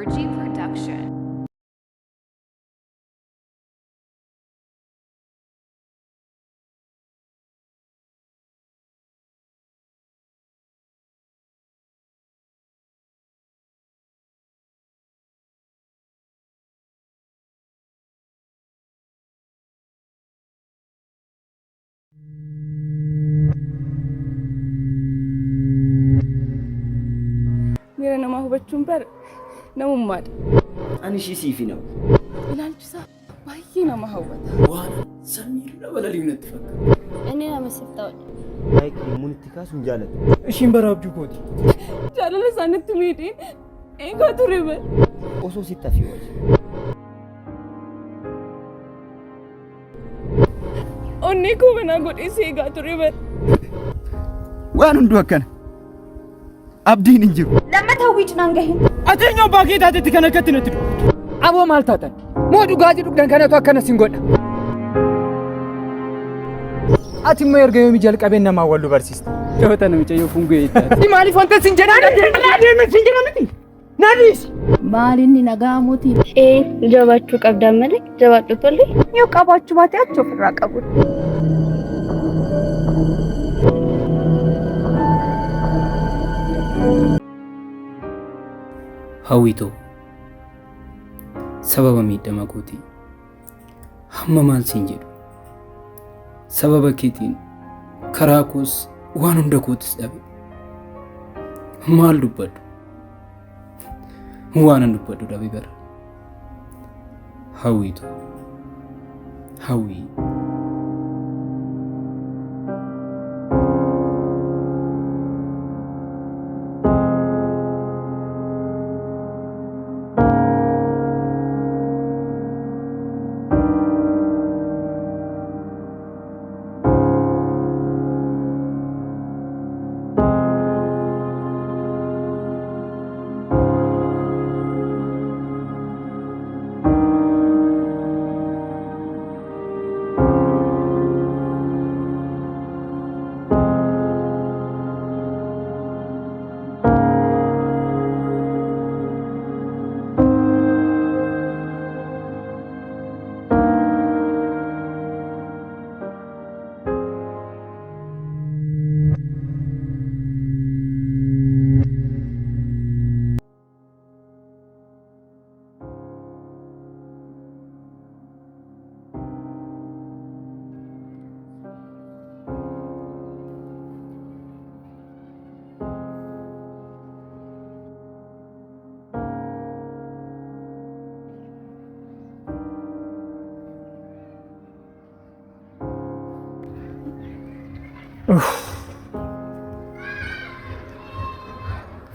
Urgy Production. Miira namaa hubachuun bar namummaadha. Ani ishii siif hin hawwu. Ilaalchi isaa baay'ee nama hawwata. Waan samiirra balali'u natti fakkaata. Inni nama siif ta'udha. Waa'ee yommuun itti kaasu hin jaalatu. Ishiin bara abjuu kooti. Jaalala isaanitti miidhee eegaa ture bar. Osoo sitti hafee wayya. Onnee koo banaa godhee si eegaa ture bar. Waan hunduu akkana. Abdiin hin jiru. Lammata hawwii cinaan gahin. Ati eenyu abbaa kee taatetti kan akkatti natti dubbatu? Aboo maal taatan? Moo dhugaatii dhugdan kanatu akkana sin godha? Ati immoo erga yoomii jalqabeen namaa wal nu barsiista? Dhihoo tana mucayyoo fungoo eettaati. Maaliif wanta sin jedhaan? Adeemi sin jedhaa miti. Na dhiisi. Maal inni nagaa muti? Ee jabaachuu qabdaa malee jabaadhu tole. Yoo qabaachuu baate achi ofirraa qabu. Hawwiitoo sababa miidhama kootii hamma maal siin jedhu sababa keetiin karaa koos waan hunda kootis dhabe maal dubbadhu waanan dubbadhu dhabe bara hawwiitoo hawwii.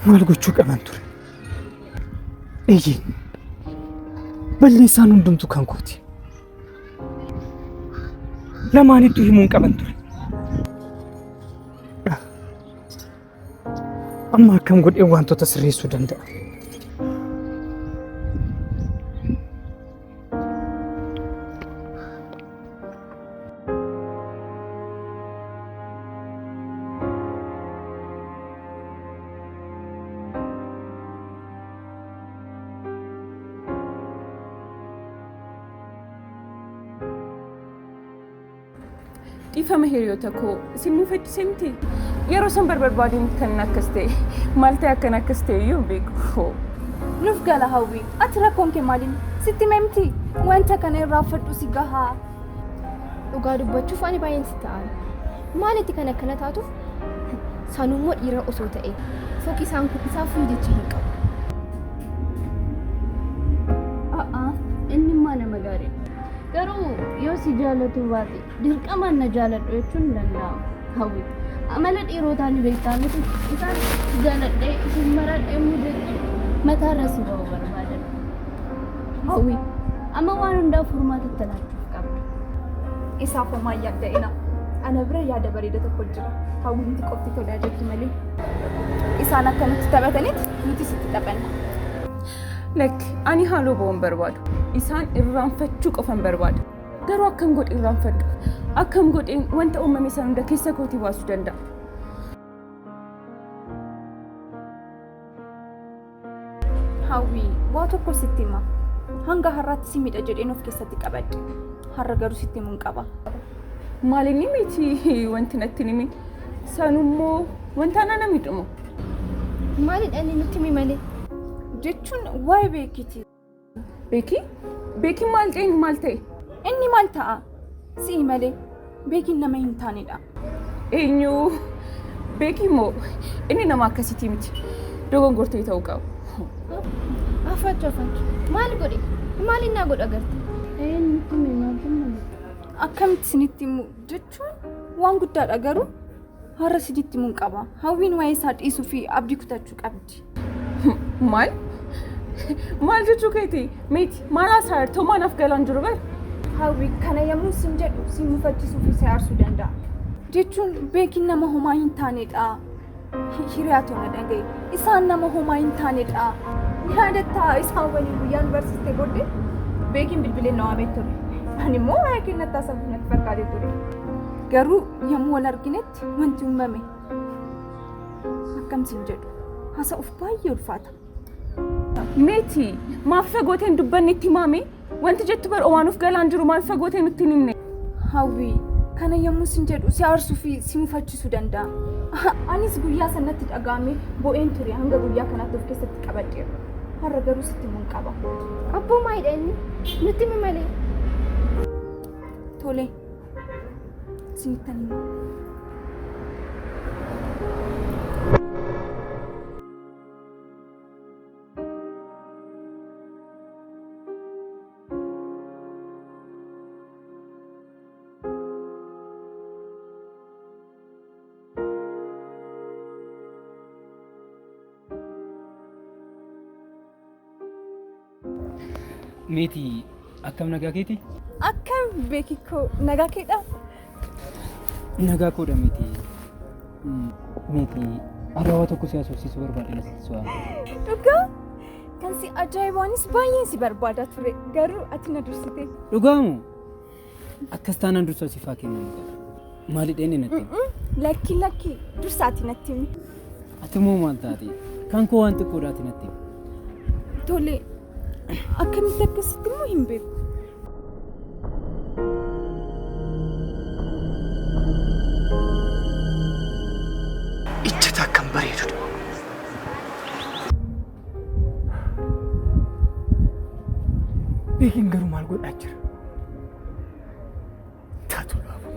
Maal gochuu qaban ture? Eeyyee. Balleessaan hundumtu kan kooti. Lamaanittuu himuun qaban ture. Amma akkam godhee wantoota sirreessuu danda'a? Dhiifama hiriyoota koo isin mufachiise miti. Yeroo san barbaadeen kan akkas ta'e maal ta'e akkan akkas ta'e iyyuu hin beeku. Nuuf gala hawwii. Ati rakkoon kee maaliin? Sitti hime miti. Wanta kana irraanfadhu si gahaa. Dhugaa dubbachuuf ani baay'een sitti aara. Maalitti kan akkana taatuuf sanummoo dhiira osoo ta'e fokisaan kun isaafuu jecha hin qabu. A'aa inni immoo nama gaariidha. Garuu yoo si jaalatuu baate dirqamaan na jaaladhu jechuun hin danda'amu. Hawwi amala dhiirotaa ni beektaa miti isaan si jaaladhee isin maradhee immoo jechuun mataarra si ba'uu barbaadan. Hawwi amma waan hundaaf furmaata itti laachuuf qabda. Isaaf homaa hin yaadda'ina. Ana bira yaada bareeda tokko jira. Hawwiinti qofti tolaa jettu malee. Isaan akka nutti taphatanitti nutis itti taphanna. Lakki ani haaloo ba'uu hin barbaadu. Isaan irraanfachuu qofan barbaada. Garuu akkam godhe irraanfadhu? Akkam godheen wanta uumame sana hunda keessa kootii baasuu danda'a? Hawwii waa tokko sitti hima. Hanga har'aatti si miidha jedheen of keessatti qabadhe. Har'a garuu sitti himuun qaba. Maal inni miti wanti natti hin himin. Sanummoo wanta nana miidhumo. Maalidha inni nutti himi malee? Jechuun waa'ee beekiti. Beekii? Beekiin maal ta'e maal ta'e? Inni maal ta'a? Si'i malee beekiin nama hin taanedha. Eenyu? Beekii immoo inni nama akkasiitii miti. Dogongortee ta'uu qaba. Afachu afachu. Maal godhe? Maal innaa godhu agarte? Ee nutti himi maaltu malee? Akkamitti isinitti himu jechuun waan guddaadha garuu har'a isinitti himuun qaba. Hawwiin waa'ee isaa dhiisuu fi abdii kutachuu qabdi. Maal? Maal jechuu keeti? Meeti maal haasaa jirtu? Homaa naaf galaan jiru bar. Hawwi kana yommuu sin jedhu si mufachiisuu fi si aarsuu danda'a. Jechuun beekiin nama homaa hin taanedha. Hiriyaa too na dhaga'i. Isaan nama homaa hin taanedha. Ni yaadattaa isaan waliin guyyaa nu barsiiste booddee beekiin bilbileen na waamee ture. Ani immoo waa'ee kennatti haasa'uuf natti fakkaatee ture. Garuu yommuu wal arginetti wanti uumame akkam sin jedhu haasa'uuf baay'ee ulfaata. Meeti maaf ifa gootee hin dubbanne itti himaame? Wanti jettu bar omaanuuf galaan jiru maaf ifa gootee nutti hin himne? Hawwii kana yommuu sin jedhu si aarsuu fi si mufachisuu danda'a. Anis guyyaa sanatti dhaga'amee bo'een ture hanga guyyaa kanaatti of keessatti qabadheera. Har'a garuu sitti himuun qaba. Abboo maalidha inni? Nutti himi malee. Tole sinittan hima. Meeti akkam nagaa keeti? Akkam beekikoo nagaa keedha? Nagaa koodha meeti. Meeti har'a waa tokko si haasofsiisuu barbaadeen asitti si waame. Dhugaa kan si ajaa'ibaanis baay'een si barbaadaa ture garuu ati na dursite. Dhugaa moo? Akkas taanaan dursa siif haa kennamu qaba. Maalidha inni natti himi? Lakki lakki dursa ati natti himi. Ati immoo maal taate? Kan koo waan xiqqoodha ati natti himi. Tole akkamitti akkasitti immoo hin beeku. Ijjata akkam bareedudha. Beekiin garuu maal godhaa jira? Taatu laafu.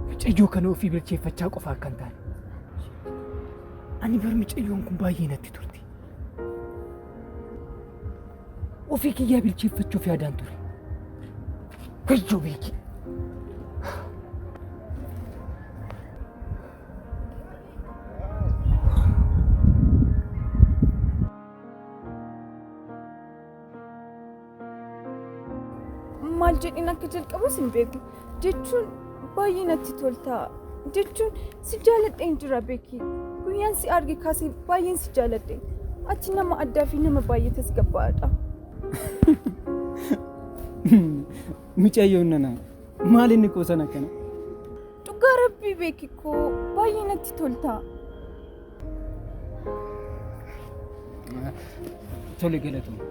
Mucayyoo kana ofii bilcheeffachaa qofa akka hin taane. Ani bar mucayyoon kun baay'ee natti turte. Ofii kiyyaa bilcheeffachuuf yaadaan ture. Wayyoo beekii. Maal jedheen akka jalqabus hin beeku. Jechuun baay'ee natti tolta. Jechuun si jaaladheen jira beeki. Guyyaan si arge kaasee baay'een si jaaladhe. Ati nama addaa fi nama baay'ee tasgabbaa'aadha. Mucayyoon nana maal inni qoosan akkana? Dhugaa rabbii beeki koo baay'ee natti tolta. Tole galatuma.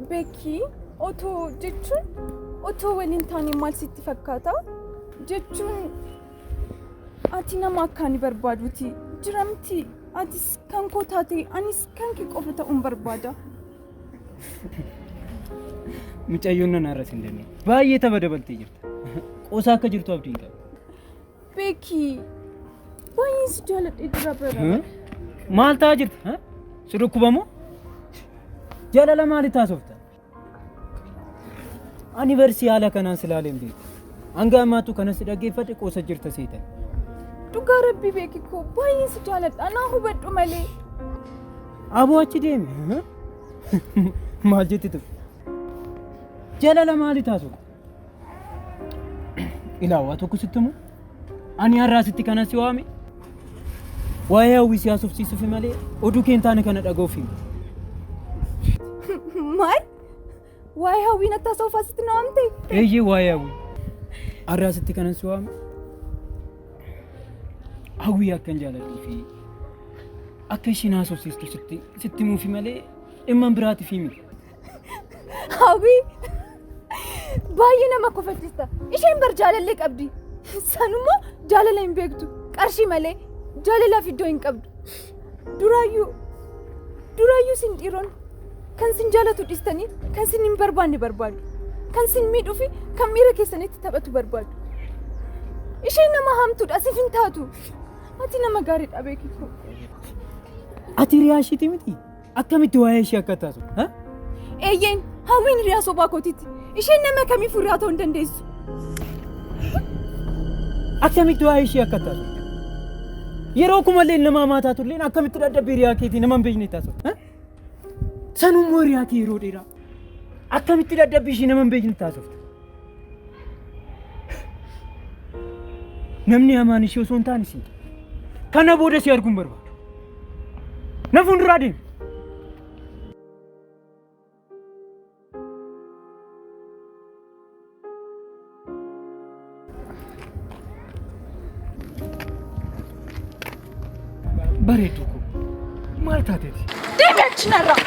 Beeki otoo jechuun otoo waliin taane maal sitti fakkaata? Jechuun ati nama akka ani barbaaduuti. Jira miti atis kan koo taate anis kan kee qofa ta'uun barbaada. Mucayyoon nana irra sin dandeenye. Baay'ee tapha dabaltee jirta. Qoosaa akka jirtu abdiin qaba. Beeki baay'een si jaaladhee jira bara. Maal ta'aa jirta? Si dhukkuba moo? Jaalala maali taasofta? Ani barsi haala kanaan si ilaalee hin beeku. Hanga ammaattuu kanan si dhaggeeffadhe qoosa jirta seetan. Dhugaa rabbii beeki koo baay'een si jaaladha naa hubadhu malee. Aboo achi deemi. Maal jetti ture? Jaalala maali taasofta? Ilaa waa tokko sitti himu. Ani har'aa sitti kanan si waame waa'ee hawwii si haasofsiisuufi malee oduu kee hin taane kana dhaga'uuf hin. Maal? Waa'ee hawwii natti haasa'uuf asitti na waamte? Eeyyee waa'ee hawwii. Har'aa sitti kanan si waame hawwii akkan jaaladhuu fi Akka ishiin haasofsiistu sitti sitti himuufi malee dhimma biraatiif miti. Hawwii baay'ee nama kofalchista. Isheen bar jaalallee qabdi. Sanummoo jaalala hin beektu. Qarshii malee jaalalaaf iddoo hin qabdu. Duraayyuu duraayyuu sin dhiiroon kan sin jaalatu dhiistanii kan sin hin barbaanne barbaadu. Kan sin miidhuu fi kan miira keessanitti taphatu barbaadu. Isheen nama hamtuudha siif hin taatu. Ati nama gaariidha beekitu. Ati hiriyaa ishiiti miti? Akkamitti waa'ee ishee akka taatu? Ha? Eeyyeen hawwiin hiriyaa sobaa kootiiti. Isheen nama kamiif hiriyaa ta'uu hin dandeessu. Akkamitti waa'ee ishee akka taatu? Yeroo kumallee nama hamaa taatullee akkamitti dadhabbii hiriyaa keetii nama hin beekne taatu? Ha? Sanummoo hiriyaa kee yeroo dheeraa akkamitti dadhabbii ishee nama hin beekne taasifta? Namni hamaan ishee osoo hin taane si. Kana booda si arguun barbaadu. Na fuulduraa deemi. Bareedduu koo maal taateeti? Deemi achi narraa.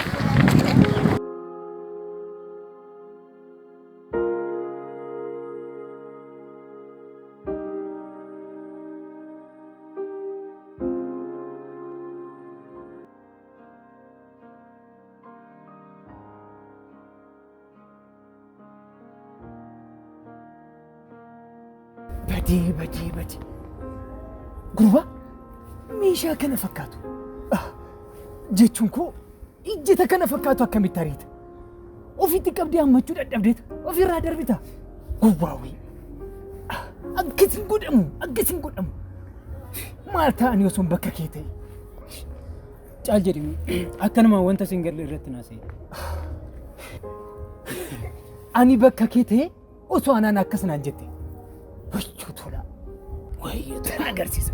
Badii badii badii. Gurbaa meeshaa kana fakkaatu. Ah, Jechuun koo ijjeta kana fakkaatu akkamitti ariita? Ofitti qabdee hammachuu dadhabdeeta. Ofirraa darbita. Gowwaa wayii. Ah, Akkas hin godhamu akkas hin godhamu. Maal ta'anii osoo bakka kee ta'e? Caal jedhimi akkanuma wanta sin galle irratti naasa'e. Ani bakka kee ta'e osoo anaan akkas naan jette. Wayyoo tola. Wayyoo tola agarsiisa.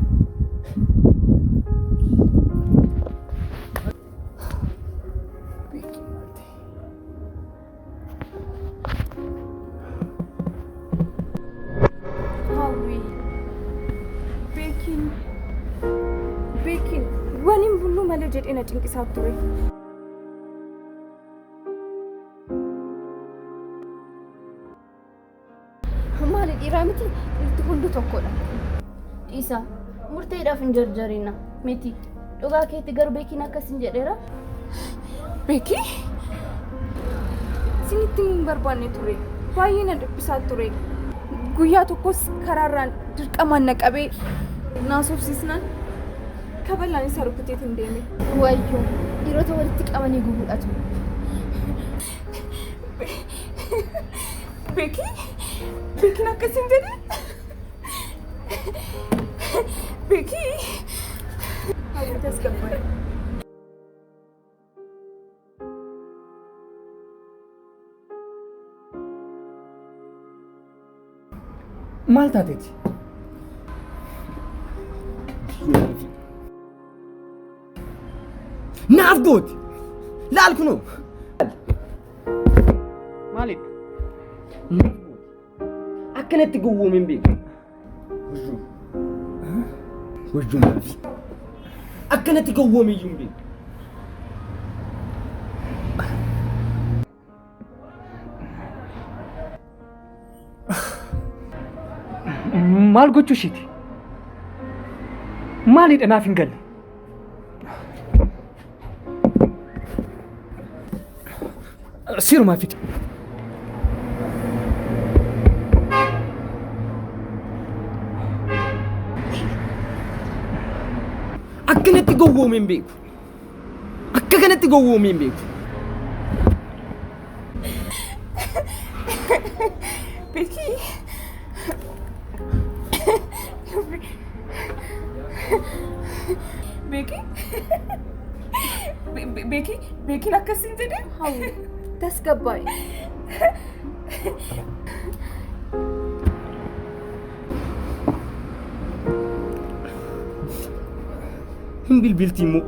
Beekii maal ta'e? Hawwi. Beekiin. Beekiin waliin bulluu malee jedhee na cinqisaa ture. Maali dhiiraa miti dhiirti hundi tokkodha. Dhiisaa murteedhaaf hin jarjarina miti. Dhugaa keetti garuu beekiin akkas hin jedheera. Beekii? Sinitti himuu hin barbaanne ture. Baay'ee na dhiphisaa ture. Guyyaa tokkos karaarraan dirqamaan na qabee naasofsiisnaan kabalaan isa rukuteetiin deeme. Wayyoo dhiirota walitti qabanii gubuudhatu. Beekii? Beekiin akkas hin jedhe? Beekii? Hawwi tasgabbaa'e. Maal taateeti? Naaf gooti. Laal kunoo. Maalidha? Naaf gooti. Akkanatti gowwoomee hin beeku. Wajjumaafi. Akkanatti gowwoomee iyyuu hin beeku. Maal gochuu ishiiti? Maalidha naaf hin galle? Sirumaa fidi. Akkanatti gowwoomee hin beeku. Akka kanatti gowwoomee hin beeku. Beekii. Beekii. Beekii. Beekiin akkas hin jedhe. Hawwi tasgabbaa'e. Hin bilbilti immoo.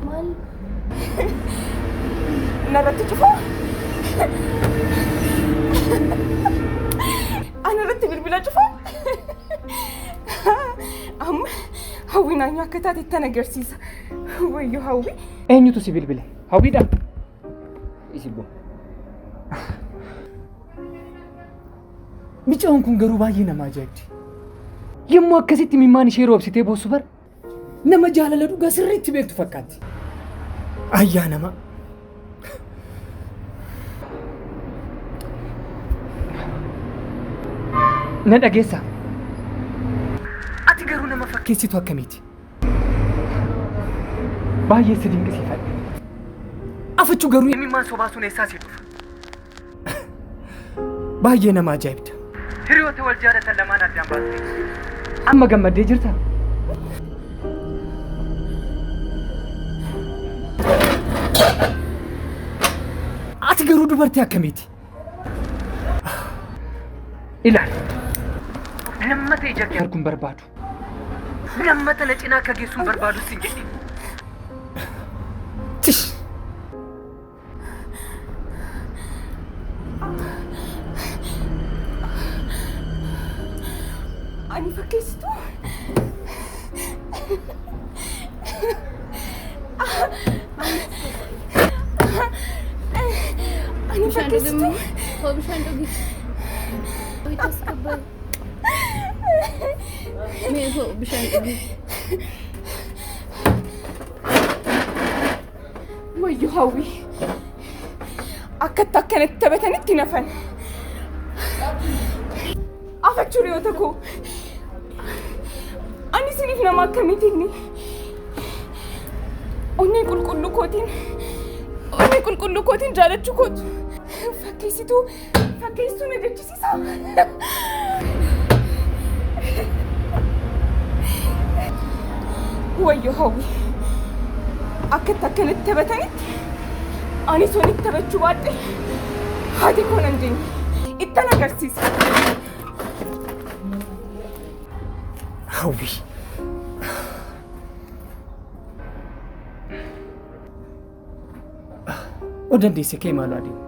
Maal? Narratti cufaa. Ana irratti bilbila cufa. Amma hawwiin eenyu akka taate ittan agarsiisa. Wayyoo hawwi. Eenyutu si bilbile? Hawwiidha? Isi boo. Micoon kun garuu baay'ee nama ajaa'ibdi. Yommuu akkasitti mimmaan ishee roobsitee boossu bara nama jaalala dhugaa sirriitti beektu fakkaatti. Ayyaa nama. Na dhageessaa? Ati garuu nama fakkeessitu akkamiiti? Baay'ee si dinqisiifadhe. Afachuu garuu imimmaan sobaa sun eessaa si dhufa? Baay'ee nama ajaa'ibda. Hiriyoota wal jaalatan lamaan addaan baastee. Amma gammaddee jirtaa? Ati garuu dubartii akkamiiti? Ilaali. Lammata ija kee arguun barbaadu. Lammata na cinaa akka geessuun barbaadu sin jedhe. Tish! Ani fakkeessituu? Ani Bishaan fakkeessituu? dhugi. Koo bishaan dhugi. Tasgabbaa'e. Mee koo bishaan dhugi. Wayyoo hawwi. Akkatti akkanatti taphatanitti nafan. Afachuu re'oota koo. Ani isiniif nama akkamiitiin onnee qulqulluu kootiin onnee qulqulluu kootiin jaalachuu kootu fakkeessituu fakkeessituu na jechisiisa. Wayyoo hawwi. Akkatti akkanatti taphatanitti ani soon itti taphachuu baadhe haati koo nan jenne ittan agarsiisa. Hawwi. O dandeesse kee maaloo adeemu.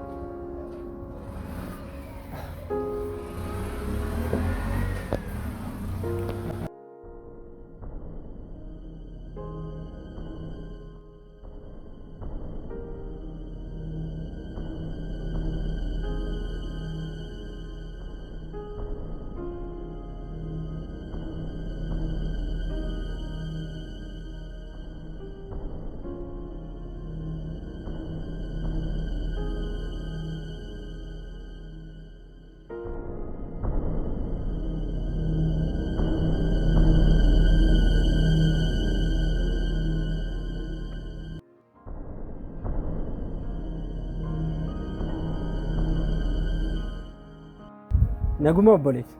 Naguma obboleessa.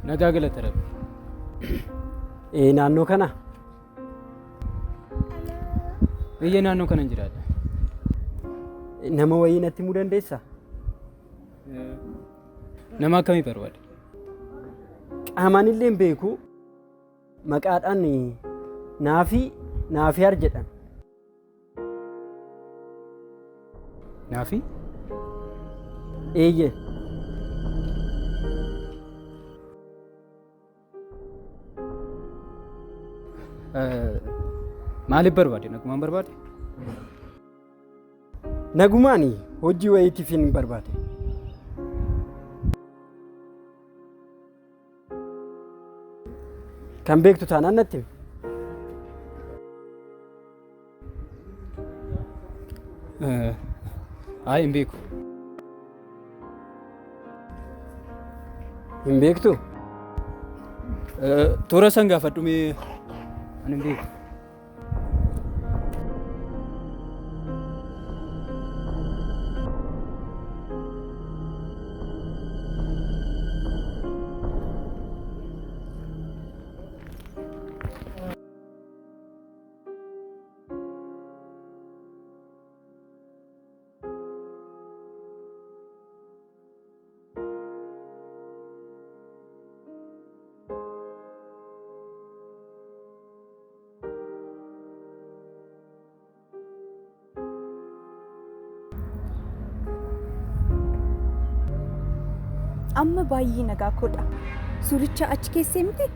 Nagaa galata Rabbi. Ee naannoo kana Biyya naannoo kana hin jiraadha. nama wayii natti himuu dandeessaa? Nama akkamii barbaada? Qaamaan illee hin beeku. Maqaadhaan naafii naafiyaar jedhan. Naafii? Eeyyee. Maaliif barbaade? Nagumaan barbaade? Nagumaan hojii wayiitiif hin barbaade. Kan beektu taanaan natti himi. Ayi hin beeku. Hin beektu? Toora san gaafadhu mee ani hin beeku. Amma baay'ee nagaa koodha. Suuricha achi keessee miti?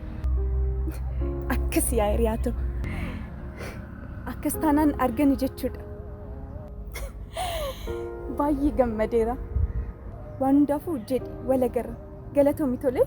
Akkas yaa hiriyaatoo. Akkas taanaan argani jechuudha. Baay'ee gammadeera. Waan hundaafuu jedhi wal agarra. Galatoomi tolee.